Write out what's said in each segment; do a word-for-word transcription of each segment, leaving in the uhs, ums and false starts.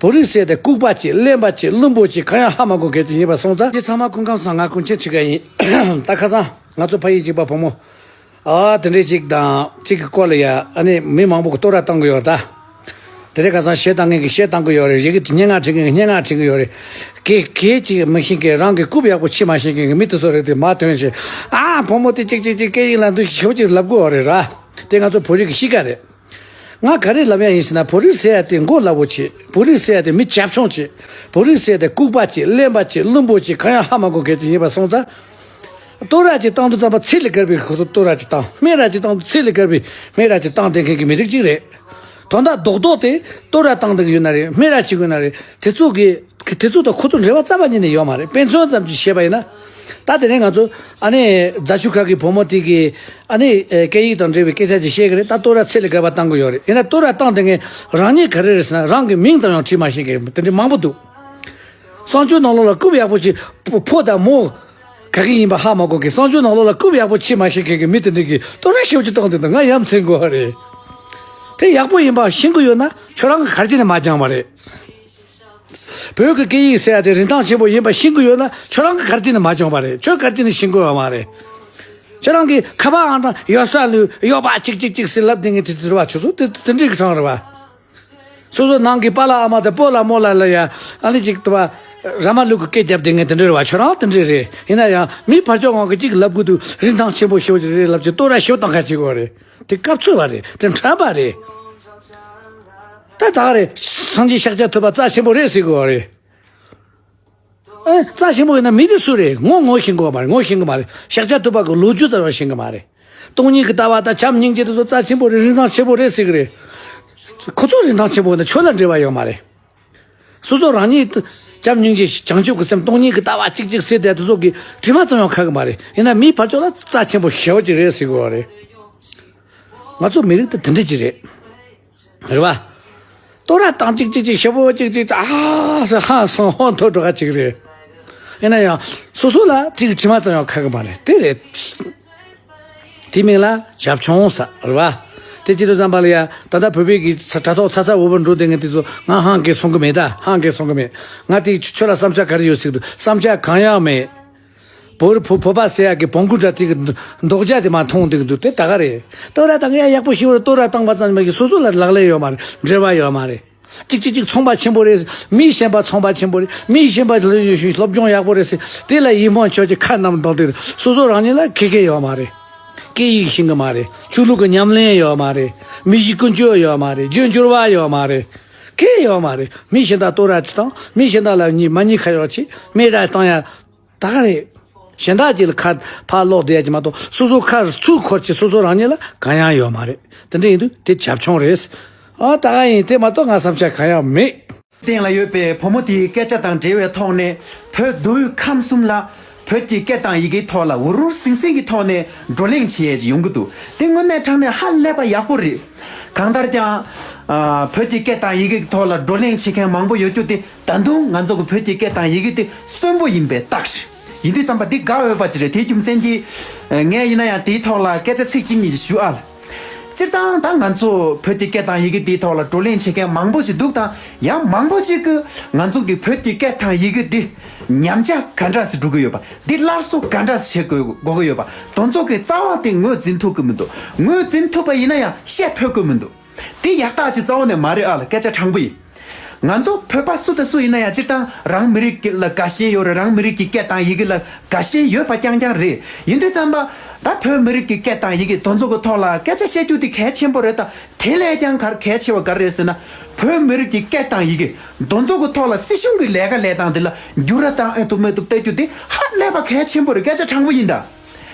བོད་རིགས་ཟེར་དེ་ལྐུགས་པ་ཅིག་གླེན་པ་ཅིག་བླུན་པོ་ཅིག་གང་ཡང་ཧ་མ་གོ་མཁན་ཅིག་ཡིན་པ་སོང་ཙང་། འདི་ཚང་མ་སྐུ་ཁམས་བཟང་། ང་ཀུན་མཁྱེན་ཁྲི་ཀ་ཡིན། ད་ཁ་སང་ང་ཚོ་ཕ་ཡུལ་གཅིག་པ་བུ་མོ། ཨ་དེ་འདྲས་ཅིག་དང་ཅིག་གི་སྐོར་ལ་ཡ། ཨ་ནི་མི་མང་པོ་གི་བསྟོད་ར་བཏང་གི་ཡོད་རེད་ད། དེ་འདྲས་ཁ་སང་བཤད་བཏང་མཁན་གི་བཤད་བཏང་གི་ཡོད་རེད། རེ་གི་སྙན་ངག་བྲིས་མཁན་གི་སྙན་ངག་བྲིས་གི་ཡོད་རེད། སྐད་སྐད་ཅིག་མི་ཤེས་མཁན། རང་གི་རྐུབ་ཡག་པོ་ཕྱེ་མ་ཤེས་མཁན་གི་མི་དེ་ཚོ་རེད་དེ། མ་ཐོན་ཞེས། ཨ་བུ་མོ་དེ་ཅིག་ཅིག་ཅིག་སྐད་ཡིག་ལ་འདུ་ཤོག་ཅིག་ལབ་དགོས་རེད་ར། དེ་ང་ཚོ་བོད་རིགས་ཀྱི་གཤིས་ཀ་རེད། ང་ག་རེ་ལབ་ཡ་ཡིན་ཟེར་ན། བོད་རིགས་ཟེར་ཡ་དེ་མགོ་སླ་པོ་བྱེད། བོད་རིགས་ཟེར་ཡ་དེ་མི་བྱབ་ཆུང་བྱེད། བོད་རིགས་ཟེར་ཡ་དེ་ལྐུགས་པ་བྱེད། གླེན་པ་བྱེད། བླུན་པོ་བྱེད། གང་ཡང་ཧ་མ་གོ་མཁན་ཅིག་ཡིན་པ་སོང་ཙང་། བསྟོད་ར་ཅིག་བཏང་དུས་ཙམ་པ་ཚད་ལས་བརྒལ་བའི་ཁོ་ཚོ་བསྟོད་ར་ཅིག་བཏང་། སྨད་ར་ཅིག་བཏང་དུས་ཚད་ལས་བརྒལ་བའི་སྨད་ར་ཅིག་བཏང་བསྡད་མཁན་གྱི་མི་རིགས་ཅིག་རེད། དོན་དག་རྡོག་རྡོག་དེ་བསྟོད་ར་བཏང་བསྡད་ཀྱི་ཡོད་ན་རེད། སྨད་ར་བྱེད་ཀྱི་ཡོད་ན་རེད། དེ་ཚོ་གི་དེ་ཚོ་དང་ཁོ་ཚོ་འབྲེལ་བ་རྩ་བ་ཉིད་ནས་ཡོད་མ་རེད། དཔེ་མཚོན་ཙམ་ཅིག་བཤད་པ་ཡིན་ན། ད་དེ་རིང་ང་ཚོ་ཨ་ནི་རྫ་ཆུ་ཁ་གི་བུ་མོ་དེ་གི་ཨ་ནི་ཨེ་སྐད་ཡིག་དང་འབྲེལ་བའི་སྐད་ཆ་ཅིག་བཤད་ཀྱི་རེད། ད་བསྟོད་ར་ཚད་ལས་བརྒལ་བ་བཏང་གི་ཡོད་རེད། ཡིན་ན་བསྟོད་ར་བཏང་དེ་ངས་རང་ཉིད་ག་རེ་རེད་ཟེར་ན། རང་གི་མིང་ཙམ་ཡང་བྲིས་མ་ཤེས་མཁན་དེ་འདྲ་མང་པོ་འདུག། གསང་སྤྱོད་ནང་ལོགས་ལ་རྐུབ་ཡག་པོ་ཅིག་ཕོ་ཕོ་དང་མོ་ག་གི་ཡིན་པ་ཧ་མ་གོ་མཁན། གསང་སྤྱོད་ནང་ལོགས་ལ་རྐུབ་ཡག་པོ་ཕྱེ་མ་ཤེས་མཁན་གྱི་མི་དེ་འདྲ་གིས་བསྟོད་ར་ཞེ་པོ་ཅིག་བཏང་དེ་འདུག། ང་ཡ་མཚན་དགོས་པ་རེད། དེ་ཡག་པོ་ཡིན་པ་ཤེས་ཀྱི་ཡོད་ན་ཁྱོད་རང་གིས་ག་རེ་བྱས་ནས་མ་སྦྱངས་པ་རེད། བོད་ཀྱི་སྐད་ཡིག་ཟེར་ཡ་དེ་རིན་ཐང་ཆེན་པོ་ཡིན་པ་ཤེས་ཀྱི་ཡོད་ན་ཁྱོད་རང་གིས་ག་རེ་བྱས་ནས་མ་སྦྱངས་པ་རེད། ཁྱོད་ག་རེ་བྱས་ནས་ཤེས་ཀྱི་ཡོད་མ་རེད། ཁྱོད་རང་གིས་ཁ་པར་ཨང་གྲངས་ཡོད་ས་ལུས་ཡོད་པ་ཅིག་ཅིག་ཅིག་ཟེར་ལབ་བསྡད་མཁན་དེ་དེ་རེད་བ། ཁྱོད་ཚོ་དེ་དེ་འདྲའི་གི་གྲངས་རེད་བ། སོ་སོ་ནང་གི་པཱ་ལགས་ཨ་མ་དང་སྤོ་ལགས་རྨོ་ལགས་ལ་ཡ་ཨ་ནི་ཅིག་དུ་བ་ར་མ་ལུག་གི་སྐད་རྒྱབ་བསྡད་མཁན་དེ་འདྲ་རེད་བ། ཁྱོད་རང་དེ་འདྲ་རེད། ཡིན་ན་ཡང་མི་ཕར་ཕྱོགས་ངང་གི་ཅིག་ལབ་དགོས་དུས་རིན་ཐང་ཆེན་པོ་ཞེ་པོ་ཅིག་རེད་ལབ་ཀྱི་བསྟོད་ར་ཞེ་པོ་བཏང་ཁ་ཅིག་གོ་རེད། དེ་སྐབས་ཚོད་པ་རེད། དེ་འཁྲབ་པ་རེད། ད་ད་རེད། སངས་རྒྱས་ཤཱཀྱ་ཐུབ་པ་རྩ་ཆེན་པོ་རེད་ཟེར་གི་བ་རེད། ཨེ་རྩ་ཆེན་པོ་ཡིན་ན་མི་དེ་སུ་རེད། ངོ་ངོ་ཤེས་གི་མ་རེད། ངོ་ཤེས་གི་མ་རེད། ཤཱཀྱ་ཐུབ་པ་གི་ལོ་རྒྱུས་ཙམ་ཡང་ཤེས་གི་མ་རེད། སྟོང་ཉིད་ཀྱི་ལྟ་བ་དང་བྱམས་སྙིང་རྗེ་དེ་ཚོ་རྩ་ཆེན་པོ་རེད། རིན་ཐང་ཆེན་པོ་རེད་ཟེར་གི་རེད། ཁོ་ཚོ་རིན་ཐང་ཆེན་པོ་ཡིན་ན་ཁྱོད་ལ་འབྲེལ་བ་ཡོད་མ་རེད། སོ་སོ་རང་ཉིད་དུ་བྱམས་སྙིང་རྗེ་བྱང་ཆུབ་ཀྱི་སེམས་སྟོང་ཉིད་ཀྱི་ལྟ་བ་གཅིག་གཅིག་ཟེར་དེ་དེ་ཚོ་གི་དྲི་མ་ཙམ་ཡང་ཁ་གི་མ་རེད། ཡིན་ན་མིའི་ཕར་ཕྱོགས་ལ་རྩ་ཆེན་པོ་ཞེ་པོ་ཅིག་རེད་ཟེར་གི་བ་རེད། ང་ཚོ་མི་རིགས་དེ་དེ་འདྲ་ཅིག་རེད། རེད་བ། བསྟོད་ར་བཏང་གཅིག་གཅིག་གཅིག་ཞེ་པོ་གཅིག་གཅིག་ཨ་ས་ཧང་སང་ཧོན་ཐོར་འགྲོ་ག་ཅིག་རེད། ཡིན་ན་ཡང་སོ་སོ་ལ་དེ་གི་དྲི་མ་ཙམ་ཡང་ཁ་གི་མ་རེད། དེ་རེད། དེ་མིང་ལ་བྱབ་ཆུང་ཟེར་རེད་བ། དེ་ཅི་དུས་ཙམ་པ་ལ་ཡ་ད་ལྟ་བོད་པའི་གི་དྲ་ཐོག་ཚ་ཚ་འུར་འུར་འགྲོ་བསྡད་མཁན་དེ་ཚོ་ང་ཧང་གི་སོང་གི་མེད། ད་ཧང་གི་སོང་གི་མེད། ང་དེ་ཁྱོད་ལ་བསམ་འཆར་ག་རེ་ཡོད་ཟེར་དུས་བསམ་འཆར་གང་ཡང་མེད། བོད་བོད་བོད་པ་ཟེར་ཡག་གི་བོང་ཀུ་འདྲ་དེ་གི་མདོག་རྒྱ་དེ་མ་མཐོང་བསྡད་ཀྱི་འདུག། དེ་ད་ག་རེད། ད་ར་ད་ང་ཡག་པོ་ཞེ་པོ་བསྟོད་ར་བཏང་པ་ཙམ་མ་གི་སོ་སོ་ལ་ལག་ལེན་ཡོད་མ་རེད། འབྲེལ་བ་ཡོད་མ་རེད། གཅིག་གཅིག་གཅིག་ཚོང་པ་ཆེན་པོ་རེད། མི་གཞན་པ་ཚོང་པ་ཆེན་པོ་རེད། མི་གཞན་པ་སློབ་སྦྱོང་ཡག་པོ་རེད་ཟེར་དེ་ལ་ཡིད་སྨོན་ཆོག་གི་ཁ་ནམ་འདོག་དེ་སོ་སོ་རང་ཉིད་ལ་ཁེ་ཁེ་ཡོད་མ་རེད། སྐད་ཡིག་ཤེས་གི་མ་རེད། ཆོས་ལུགས་ཀྱི་ཉམས་ལེན་ཡོད་མ་རེད། མི་གཞི་ཀུན་སྤྱོད་ཡོད་མ་རེད། རྒྱུ་འགྱུར་བ་ཡོད་མ་རེད། གང་ཡང་ཡོད་མ་རེད། མི་གཞན་དག་བསྟོད་ར་ཅིག་དང་མི་གཞན་དག་ལ་གཉིས་མ་གཉིས་ཁ་ཡོག་ཅིག་སྨད་ར་བཏང་ཡ། ད་ག་རེད། གཞན་དག་ཅིག་ལ་ཁ་ཕར་སློག་བསྡད་ཡ་ཅིག་མ་གཏོགས་སོ་སོ་ཁ་ཚུར་འཁོར་ཅིག་སོ་སོ་རང་ཉིད་ལ་གང་ཡང་ཡོད་མ་རེད། དེ་འདྲ་ཡིན་དུས་དེ་བྱབ་ཆུང་རེད། ཨ་ད་ག་ཡིན། དེ་མ་གཏོགས་ང་བསམ་འཆར་གང་ཡང་མེད། སྟེང་ལ་ཡོད་པའི་བུ་མོ་དེའི་སྐད་ཆ་དང་འབྲེལ་བའི་ཐོག་ནས་བོད་མདོ་དབུས་ཁམས་གསུམ་ལ་བོད་ཀྱི་སྐད་དང་ཡི་གེའི་ཐོག་ལ་འུར་འུར་ཟིང་ཟིང་གི་ཐོག་ནས་བགྲོ་གླེང་བྱེད་ཡས་ཅིག་ཡོང་གི་འདུག། དེ་དངོས་གནས་དྲང་གནས་ཧ་ལས་པ་ཡག་པོ་རེད། གང་ལྟར་ཀྱང་། ཨ། བོད་ཀྱི་སྐད་དང་ཡི་གེའི་ཐོག་ལ་བགྲོ་གླེང་བྱེད་མཁན་མང་པོ་ཡོད་རྒྱུ་དེ་ད་དུང་ང་ཚོ་གི་བོད་ཀྱི་སྐད་དང་ཡི་གེ་དེ་གསོན་པོ་ཡིན་པའི་རྟགས་རེད། ཡིན་དུས་ཙམ་པ་འདི་དགའ་འོས་པ་ཅིག་རེད། དེའི་རྒྱུ་མཚན་གྱིས་ངས་ཡིན་ན་ཡང་དེའི་ཐོག་ལ་སྐད་ཆ་ཚིག་གཅིག་གཉིས་ཞུ་ཨ་ལ། སྤྱིར་བཏང་ད་ང་ཚོ་བོད་ཀྱི་སྐད་དང་ཡི་གེ་འདིའི་ཐོག་ལ་བགྲོ་གླེང་བྱེད་མཁན་མང་པོ་ཞིག་འདུག་དང་། ཡང་མང་པོ་ཅིག་གིས་ང་ཚོ་གི་བོད་ཀྱི་སྐད་དང་ཡི་གེ་འདི་ཉམས་ཆག་ག་འདྲ་སེ་འགྲོ་གི་ཡོད་པ། འདི་སླར་གསོ་ག་འདྲ་སེ་བྱེད་དགོས་དགོས་ཀྱི་ཡོད་པ། དེ་ཚོ་གི་རྩ་བ་དེ་ངོས་འཛིན་ཐུབ་ཀྱི་མི་འདུག། ངོས་འཛིན་ཐུབ་པ་ཡིན་ན་ཡང་བཤད་ཕོད་ཀྱི་མི་འདུག། དེ་ཡག་རྟགས་ཅིག་རྩ་བ་ནས་མ་རེད་ཨ་ལ། སྐད་ཆ་དྲང་པོ་ཡིན། ང་ཚོ་བོད་པ་སུ་དང་སུ་ཡིན་ན་ཡང་སྤྱིར་བཏང་རང་མི་རིགས་ལ་དགའ་ཞེན་ཡོད་རེད། རང་མི་རིགས་ཀྱི་སྐད་དང་ཡི་གེ་ལ་དགའ་ཞེན་ཡོད་པ་རྐྱང་རྐྱང་རེད། ཡིན་དུས་ཙམ་པ་ད་བོད་མི་རིགས་ཀྱི་སྐད་དང་ཡི་གེ་དེ་ཚོ་གི་ཐོག་ལ་སྐད་ཆ་བཤད་རྒྱུ་དེ་གལ་ཆེན་པོ་རེད། ད་དེ་ལས་ཀྱང་ག་གལ་ཆེ་བ་ག་རེ་རེད་ཟེར་ན། བོད་མི་རིགས་ཀྱི་སྐད་དང་ཡི་གེ་དེ་ཚོ་གི་ཐོག་ལ་སྲིད་གཞུང་གི་ལས་ཀ་ལས་སྟངས་དེ་ལ་འགྱུར་བ་བཏང་ཨེ་ཐུབ་མི་ཐུབ་བལྟ་རྒྱུ་དེ་ཧ་ལས་པ་གལ་ཆེན་པོ་རེད། སྐད་ཆ་དྲང་པོ་ཡིན་ད།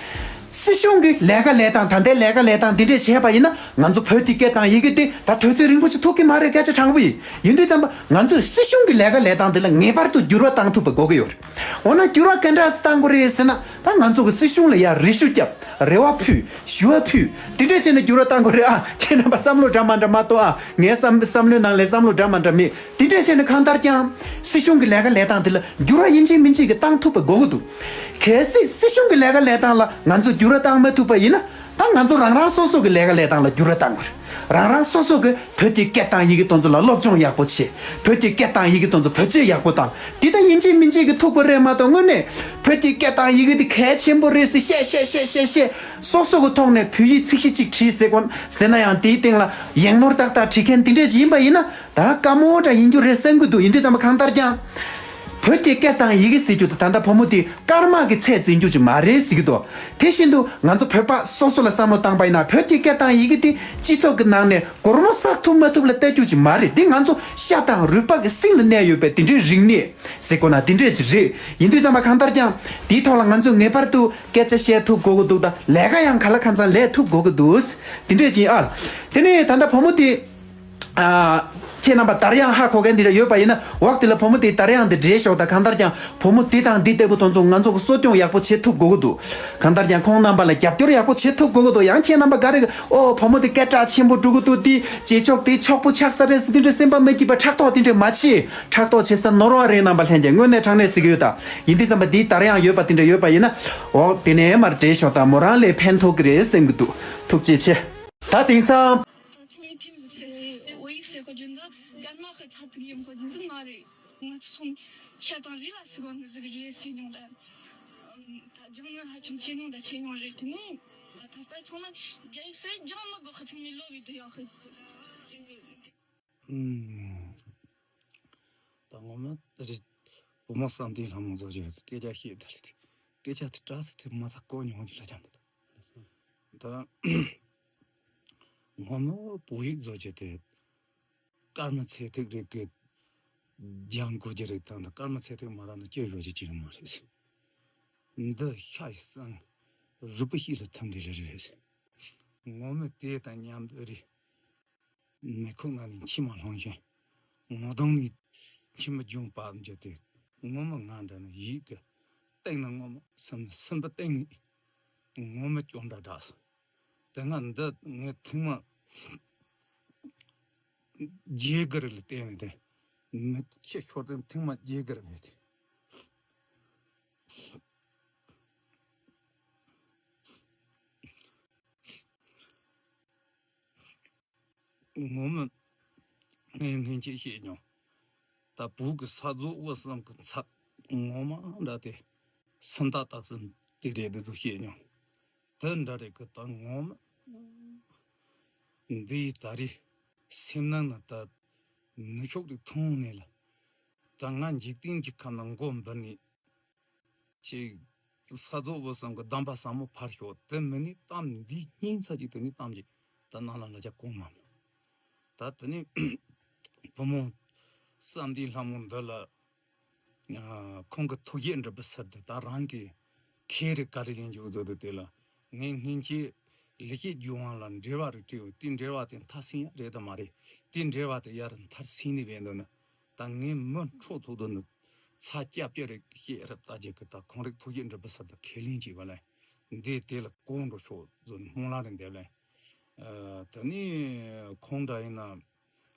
སྲིད་གཞུང་གི་ལས་ཀ་ལས་སྟངས་ད་ལྟའི་ལས་ཀ་ལས་སྟངས་འདི་འདྲས་བྱས་པ་ཡིན་ན་ང་ཚོ་བོད་ཀྱི་སྐད་དང་ཡི་གེ་དེ་ད་དུས་ཚོད་རིང་པོ་ཞིག་ཐུག་གི་མ་རེད། སྐད་ཆ་དྲང་པོ་ཡིན། ཡིན་དུས་ཙམ་པ་ང་ཚོས་སྲིད་གཞུང་གི་ལས་ཀ་ལས་སྟངས་འདི་ལ་ངེས་པར་དུ་འགྱུར་བ་བཏང་ཐུབ་པ་དགོས་ཀྱི་ཡོད་རེད། འོ་ན་འགྱུར་བ་ག་འདྲ་སེ་བཏང་དགོས་རེད་ཟེར་ན། ད་ང་ཚོ་གི་སྲིད་གཞུང་ལ་ཡར་རེ་ཞུ་བརྒྱབ། རེ་བ་ཕུལ། ཞུ་བ་ཕུལ། དེ་འདྲས་བྱས་ནས་འགྱུར་བ་བཏང་དགོས་རེད་ཨ། ཁྱེད་རྣམ་པ་བསམ་བློ་འདྲ་མ་འདྲ་མ་གཏོང་ཨ། ངའི་བསམ་བསམ་བློའི་ནང་ལ་བསམ་བློ་འདྲ་མ་འདྲ་མེད། དེ་འདྲས་བྱས་ནས་གང་ལྟར་ཀྱང་སྲིད་གཞུང་གི་ལས་ཀ་ལས་སྟངས་དེ་ལ་འགྱུར་བ་ཡིན་གཅིག་མིན་གཅིག་གི་བཏང་ཐུབ་པ་དགོས་ཀྱི་འདུག། གལ་སྲིད་སྲིད་གཞུང་གི་ལས་ཀ་ལས་སྟངས་ལ་ང་ཚོས་འགྱུར་བ་བཏང་མ་ཐུབ་པ་ཡིན་ན། ད་ང་ཚོ་རང་རང་སོ་སོ་གི་ལས་ཀ་ལས་སྟངས་ལ་འགྱུར་བ་གཏང་དགོས་རེད། རང་རང་སོ་སོ་གི་བོད་ཀྱི་སྐད་དང་ཡི་གེ་དེ་ཚོ་ལ་སློབ་སྦྱོང་ཡག་པོ་བྱེད། བོད་ཀྱི་སྐད་དང་ཡི་གེ་དེ་ཚོ་བེད་སྤྱོད་ཡག་པོ་བཏང་། འདི་ལྟ་ཡིན་གཅིག་མིན་གཅིག་གི་ཐུག་པ་རེད་མ་གཏོགས། དངོས་གནས་བོད་ཀྱི་སྐད་དང་ཡི་གེ་འདི་གལ་ཆེན་པོ་རེད་ཟེར་བཤད་བཤད་བཤད་བཤད་བཤད། སོ་སོ་གི་ཐོག་ནས་བོད་ཡིག་ཚིག་གཞི་གཅིག་བྲིས་ཟེར་དགོས་ཟེར་ན་ཡང་། དེའི་སྟེང་ལ་ཡིག་ནོར་ཏག་ཏག་བྲིས་མཁན་དེ་འདྲས་ཡིན་པ་ཡིན་ན། ད་དཀའ་མོ་འདྲ་ཡིན་རྒྱུ་རེད་བསམ་གྱི་འདུག་ཡིན་དུས་ཙམ་པ་གང་ལྟར་ཀྱང་། བོད་ཀྱི་སྐད་དང་ཡི་གེ་ཟེར་རྒྱུ་དེ་ད་ལྟ་བུ་མོ་དེ་སྐར་མ་གི་ཚད་འཛིན་རྒྱུ་ཅིག་མ་རེད་ཟེར་གྱི་འདུག་དེ་བཞིན་དུ་ང་ཚོ་བོད་པ་སོ་སོ་ལ་བསམ་བློ་བཏང་པ་ཡིན་ན། བོད་ཀྱི་སྐད་དང་ཡི་གེ་དེ་སྤྱི་ཚོགས་ཀྱི་ནང་ནས་སྒོར་མོ་བསགས་ཐུབ་མ་ཐུབ་ལ་ལྟ་རྒྱུ་ཅིག་མ་རེད། དེ་ང་ཚོ་ཤ་དང་རུས་པ་གི་གསེང་ལ་གནས་ཡོད་པའི་དེ་འདྲའི་རིག་གནས་ཟེར་དགོས་ན་དེ་འདྲས་ཅིག་རེད། ཡིན་དུས་ཙམ་པ་གང་ལྟར་ཀྱང་དེའི་ཐོག་ལ་ང་ཚོས་ངེས་པར་དུ་སྐད་ཆ་བཤད་ཐུབ་དགོས་ཀྱི་འདུག་ད་ལས་ཀ་ཡང་ག་ལ་གང་འཚམ་ལས་ཐུབ་དགོས་ཀྱི་འདུག་དེ་འདྲས་ཅིག་ཨ། དེ་ནས་ད་ལྟ་བུ་མོ་དེ། ཨ། ཁྱེད་རྣམ་པ་དར་དབྱངས་ཧ་གོ་མཁན་འདི་འདྲ་ཡོད་པ་ཡིན་ན། འོག་དེ་ལ་བུ་མོ་དེའི་དར་དབྱངས་འདི་འབྲི་ཤོག་དང་། གང་ལྟར་ཀྱང་བུ་མོ་འདི་དང་འདི་ལྟ་བུ་དེ་ཚོ་ང་ཚོ་གི་གསོ་སྐྱོང་ཡག་པོ་བྱེད་ཐུབ་དགོས་ཀྱི་འདུག་གང་ལྟར་ཀྱང་ཁོང་རྣམ་པ་ལ་རྒྱབ་སྐྱོར་ཡག་པོ་བྱེད་ཐུབ་དགོས་ཀྱི་འདུག་ཡང་ཁྱེད་རྣམ་པ་ག་རེ་གི། ཨོ། བུ་མོ་དེ་སྐད་གྲགས་ཆེན་པོ་འགྲོ་གི་འདུག་དེ་རྗེས་ཕྱོགས་དེ་ཕྱུག་པོ་ཆགས་ས་རེད་ཟེར་དེ་འདྲ་སེམས་པ་མ་སྐྱིད་པ་ཕྲག་དོག་དེ་འདྲ་མ་བྱེད། ཕྲག་དོག་བྱེད་ས་ནོར་བ་རེད། རྣམ་པ་ལྷན་རྒྱས་དངོས་གནས་དྲང་གནས་ཟེར་གྱི་ཡོད་ད། ཡིན་དུས་ཙམ་པ་འདིའི་དར་དབྱངས་ཡོད་པ་དེ་འདྲ་ཡོད་པ་ཡིན་ན། འོག་དེ་ནས་མར་འབྲི་ཤོག་དང་། མོ་རང་ལ་ཕན་ཐོགས་ཀྱི་རེད་བསམ་གྱི་འདུག་ཐུགས་རྗེ་ཆེ། ད་དེང་སང་། ད་ཚང་མས་ཐེམ་ཟིག་ཟེར། བོད་ཡིག་ཟེར་གོ་རྒྱུ་འདི་སྐར་མ་གི་ཚ་ཐིག་ཡིན་གོ་རྒྱུ་ཟིག་མ་རེད། ང་ཚོ་ཚང་མས་ཤ་དང་རུས་ལ་ཟེར་གོ་ནི་ཟིག་རེད་ཟེར་མྱོང་ད། ད་རྒྱུ་མཚན་ཧ་ཅང་ཆེ་མྱོང་ད་ཆེ་མྱོང་རེད། དེ་ནས་ད་ལྟ་ཚང་མས་རྒྱ་ཡིག་ཟེར་རྒྱང་མི་དགོས་གི། ཚང་མས་ལོ་བའི་དུ་ཡག་གི། ད་ངོ་མ་རེད། བུ་མོ་བསམ་གཏན་ལྷ་མོ་བཟོ་རྒྱུ་སྐད་ཆ་བཤད་ད་ལེ། སྐད་ཆ་དེ་དྲག་ས་དེ་མ་ཚ་གོ་མྱོང་རྒྱུ་ལ་ཅང་མི་འདུག་ད་ངོ་མ་བོད་ཡིག་བཟོ་རྒྱུ་དེ་སྐར་མ་ཚེ་ཐིག་རེ་གི་སྦྱང་དགོས་རྒྱུ་རེད། ད་འདི་སྐར་མ་ཚེ་ཐིག་མ་རག་ན་ཅི་བཟོ་རྒྱུ་ཅི་ཡང་མ་རེད། འདི་ཤ་ཡི་སང་རུས་པ་ཤི་ལ་ཐིམ་དེ་རེ་རེད། ངོ་མ་དེ་དང་མཉམ་དུ་རེད། མིག་ཁུང་ནང་ནས་མཆི་མ་ལྷུང་ཞིང་། ངོ་གདོང་ནས་མཆི་མ་བརྗོད་པ་འཇོག་དེ། ངོ་མ་ང་འདྲ་ནི་ཡིད་ཀྱི་སྟེང་ན་ངོ་མ་སེམས་ནི་སེམས་པ་སྟེང་ནས་ངོ་མ་སྐྱོན་འདྲ་འདྲ་སོང་། དེ་སྔ་འདི་ངས་ཐེངས་མ་རྒྱས་གི་རེད་ལ་བལྟས་ནས་དེ། མི་ཤི་ཤོར་དེ་ཐེངས་མ་རྒྱས་གི་རེད་བས་དེ། ངོ་མ་ངས་སྔོན་ཆད་བཤད་མྱོང་། ད་བོད་ཀྱི་ས་རྫོགས་དབུས་གསུམ་གྱི་ཚབ་ངོ་མ་འདྲ་དེ་སུམ་རྟགས་རྟགས་ཙམ་དེ་རེད་དེ་ཚོ་བཤད་མྱོང་། དེ་འདྲ་རེད་གི། ད་ངོ་མ་འདི་ད་རེས་སེམས་ནང་ན་ད་ནུ་ཞོ་རེ་འཐུང་ནས་ལ། ད་ང་འཇིག་རྟེན་གྱི་ཁམས་ན་མགོ་འབུར་ནས། ཅིག་ས་རྫོགས་དབུས་གསུམ་གྱི་གདམས་པ་ཟབ་མོ་ཕར་ཞོག་དེ་མིན་ནས་གཏམ་འདི་སྙིང་ཚ་ཅིག་དེ་ནས་གཏམ་ཅིག་ད་ནང་ལ་ལ་ཆ་གོང་མ་མོ། ད་དེ་ནས་བུ་མོ་བསམ་གཏན་ལྷ་མོ་འདི་ལ་ཁོང་གི་ཐུགས་བཞེད་འགྲུབ་པའི་ཕྱིར་དུ། ད་རང་གི་ཁེ་རེ་ག་རེ་ཡིན་རྒྱུ་བཟོ་དུ་དེ་ལ་ངས་སྔོན་ཆད་ལེགས་བཤད་ལྗོན་དབང་ལ་འགྲེལ་བ་རེ་བྲིས་ཡོད། དེ་འགྲེལ་བ་དེ་མཐར་ཕྱིན་ཡ་རེད་དམ་མ་རེད། དེ་འགྲེལ་བ་དེ་ཡར་མཐར་ཕྱིན་ནས་བས་འདུག་ན། ད་ངས་མི་འཕྲོ་མཐུད་དུ་ནི་ཚ་སྐྱབས་ཀྱི་རིགས་བཤད་རབ་ལྟ་རྒྱུ་གི། ད་ཁོང་རིགས་ཐུགས་རྗེ་འགྲུབ་པའི་ཕྱིར་དུ་ཁས་ལེན་བྱས་པ་ལ། འདི་དེ་ལ་གོ་འགྲོ་ཤོག་བཟོ་ནས་སྨོན་ལམ་རེ་འདེབས་ལ། ཨ། དེ་ནས་ཁོང་འདྲ་ཡིན་ན་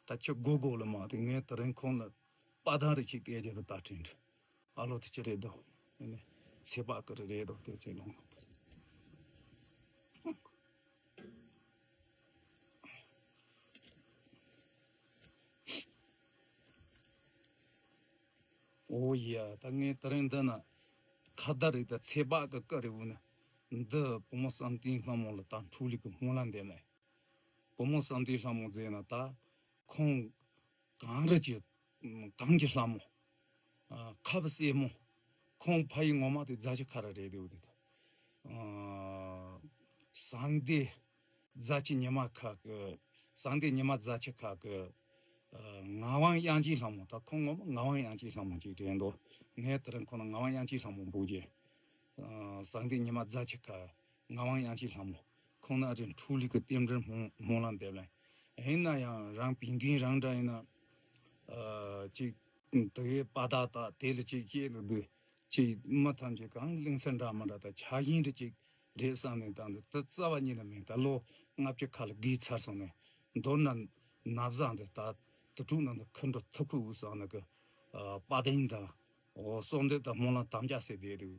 ད་ཁྱི་སྒོ་སྒོ་ལ་མ་དེ་ངས་དེ་རིང་ཁོང་ལ་དཔའ་ཐང་རེ་ཞིག་སྟེར་རྒྱུ་དེ་ད་དྲན་འདྲ། ཨ་ལོ་དེ་ཅི་རེད་དོ། ཨ་ནི་ཚེ་དཔག་གི་རེད་དོ་དེ་ཚེ་ལོང་། ཨོ་ཡ། ད་ངས་དེ་རིང་འདི་ན་ཁ་བརྡ་རེད། ད་ཚེ་དཔག་གི་བཀའ་རེད། འོ་ན་འདི་བུ་མོ་བསམ་གཏན་ལྷ་མོ་ལ་ད་འཕྲོ་ལུགས་ཀྱི་སྨོན་ལམ་འདེབས་ལ། བུ་མོ་བསམ་གཏན་ལྷ་མོ་ཟེར་ན་ད་ཁོང་གངས་རི་གི་གངས་ཀྱི་ལྷ་མོ། ཨ། ཁ་བ་སེར་མོ། ཁོང་ཕ་ཡུལ་ངོ་མ་དེ་རྫ་ཆུ་ཁ་ར་རེད་དེ། འོ་དེ་ད། ཨ། ཟངས་ལྡེ་རྫ་ཆུ་ཉི་མ་ཁ་གི། ཟངས་ལྡེ་ཉི་མ་རྫ་ཆུ་ཁ་གི། ཨ། ངག་དབང་དབྱངས་ཅན་ལྷ་མོ། ད་ཁོང་ངོ་མ་ངག་དབང་དབྱངས་ཅན་ལྷ་མོ་ཅིག་དྲན་འདུག་ངས་དེ་རིང་ཁོང་ལ་ངག་དབང་དབྱངས་ཅན་ལྷ་མོ་འབོད་རྒྱུ། ཨ། ཟངས་ལྡེ་ཉི་མ་རྫ་ཆུ་ཁ། ངག་དབང་དབྱངས་ཅན་ལྷ་མོ། ཁོང་ནི་ཨ་རིའི་འཕྲོ་ལུགས་ཀྱི་རྟེན་འབྲེལ་སྨོན་སྨོན་ལམ་འདེབས་ལ། ཡིན་ན་ཡང་རང་བན་རྒན་རང་འདྲ་ཡིན་ན། ཨ། ཅིག་དེ་གའི་དཔའ་རྟགས་དག་དེ་ལ་ཅིག་བཤད་ནས་འདུག་ཅིག་མི་ཐམས་ཅད་གང་གླེང་ཚུལ་འདྲ་མི་འདྲ་དང་ཆགས་ཞེན་རེ་ཅིག་རེད་བསམ་ནས། ད་འདི་དེ་རྩ་བ་ཉིད་ནས་མིན། ད་ལོ་ལྔ་བཅུ་ཁ་ལ་བརྒལ་ཚར་སོང་ནས། མདོར་ན་ན་བཟའ་འདི་ད་དུ་ཕྲུག་ནང་དུ་ཁུར་འགྲོ་ཐུབ་ཁུ་འུ་བསམ་ནས་གི། ཨ། དཔའ་གདེང་དང་། འོ། གསོལ་འདེབས་དང་སྨོན་ལམ་དམ་བཅའ་ཟེར་བསྡད་འདུག་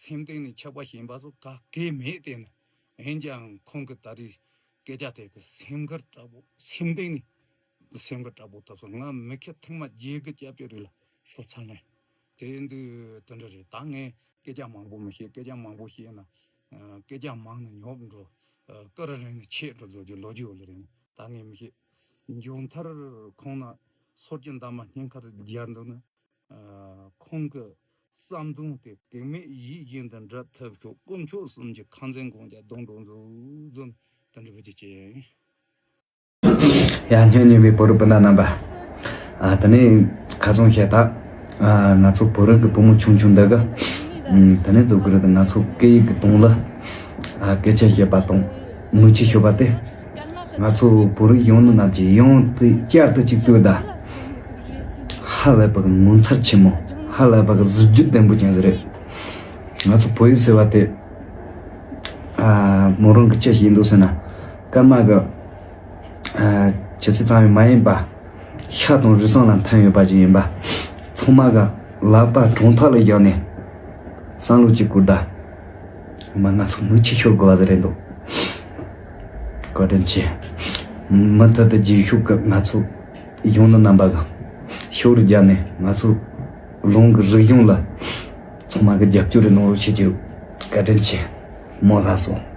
སེམས་གཏིང་ནས་ཆགས་པ་ཞེན་པ་སོགས་ག་གེ་མེད་དེ་ནི། ཡིན་ཀྱང་ཁོང་གི་ད་རེས་སྐད་ཆ་དེ་གི་སེམས་ཁུར་དྲག་པོ། སེམས་གཏིང་ནས་སེམས་ཁུར་དྲག་པོ་ཐོབ་སོང་། ང་མི་ཁེ་ཐེངས་མ་བརྒྱད་དགུ་སྐྱབས་བཅོལ་རེད་ལ་ཤོར་ཚར་ནས། དེ་འདུག་དེ་འདྲ་རེད། ད་ངས་སྐད་ཆ་མང་པོ་མི་བཤད། སྐད་ཆ་མང་པོ་བཤད་ན་ཨ་སྐད་ཆ་མང་ན་ཉོབ་འགྲོ། ཨ་ཀི་རི་རིང་ན་ཆད་འགྲོ་བཟོ་རྒྱུ་ལོ་རྒྱུས་ཡོད་ལ་རེད། ད་ངས་མི་བཤད། མཇུག་མཐར་ཁོང་ན་སོར་གྱི་འདབ་མ་སྙིང་ཁར་སྦྱར་འདུག་ན། ཨ་ཁོང་གི་བསམ་དོན་དེ་གེགས་མེད་ཡིད་བཞིན་དུ་འགྲུབ་ཐུབ་ཤོག། དཀོན་མཆོག་གསུམ་གྱི་ཁ་འཛིན་དགོངས་བརྒྱ་སྡོང་གྲོགས་མཛོད་ཟོན། དེ་འདྲ་བུ་ཅི་ཅེ། ཡ། སྙན་ཉེ་བའི་བོད་རིགས་སྤུན་ཟླ་རྣམ་པ། ཨ་དེ་ནས་ཁ་སང་བཤད་ད། ཨ་ང་ཚོ་བོད་རིགས་ཀྱི་བུ་མོ་ཆུང་ཆུང་འདི་ག་ཨ་དེ་ནས་འཛུགས་ཀྱི་རེད། ང་ཚོ་སྐད་ཡིག་གི་དོན་ལ་ཨ་སྐད་ཆ་བཤད་པ་དང་མིག་ཆུ་ཤོར་བ་དེ། ང་ཚོ་བོད་རིགས་ཡོངས་ནི་རྣམས་ཀྱིས་ཡང་དུ་བསྐྱར་དུ་གཅིག་ལྟོས་ད། ཧ་ལས་པ་གི་ངོ་མཚར་ཆེན་མོ། ཧ་ལས་པ་གི་གཟི་བརྗིད་ལྡན་པོ་ཅན་ཟིག་རེད། ང་ཚོ་བོད་ཡིག་ཟེར་བ་དེ། ཨ་མོ་རང་གི་ཅི་ཞིག་འདུག་ཟེར་ན། སྐར་མ་གི་ཨ་ཆུ་ཚོད་ཙམ་ཡང་མ་ཡིན་པ། ཤ་དང་རུས་གསུམ་ལ་འཐམ་ཡོད་པ་ཅིག་ཡིན་པ། ཚང་མ་གི་ལག་པ་དྲུང་ཐག་ལ་བཞག་ནས་བསམ་བློ་གཅིག་བསྐུར་ད། ཨ་མ་ང་ཚོ་མིག་ཆུ་ཤོར་དགོས་པ་ཟིག་རེད་འདུག། བཀའ་དྲིན་ཆེ། མུ་མཐུད་དུ་རྗེས་ཕྱོགས་ཀྱི་ང་ཚོ་ཡོངས་ནི་རྣམ་པ་གི་ཤོག་རིལ་བརྒྱབ་ནས་ང་ཚོ་རང་གི་རིག་གཞུང་ལ་ཚང་མ་གི་རྒྱབ་སྐྱོར་རེ་གནང་རོགས་བྱེད་རྒྱུ། བཀའ་དྲིན་ཆེ། མོ་ལགས་སོ།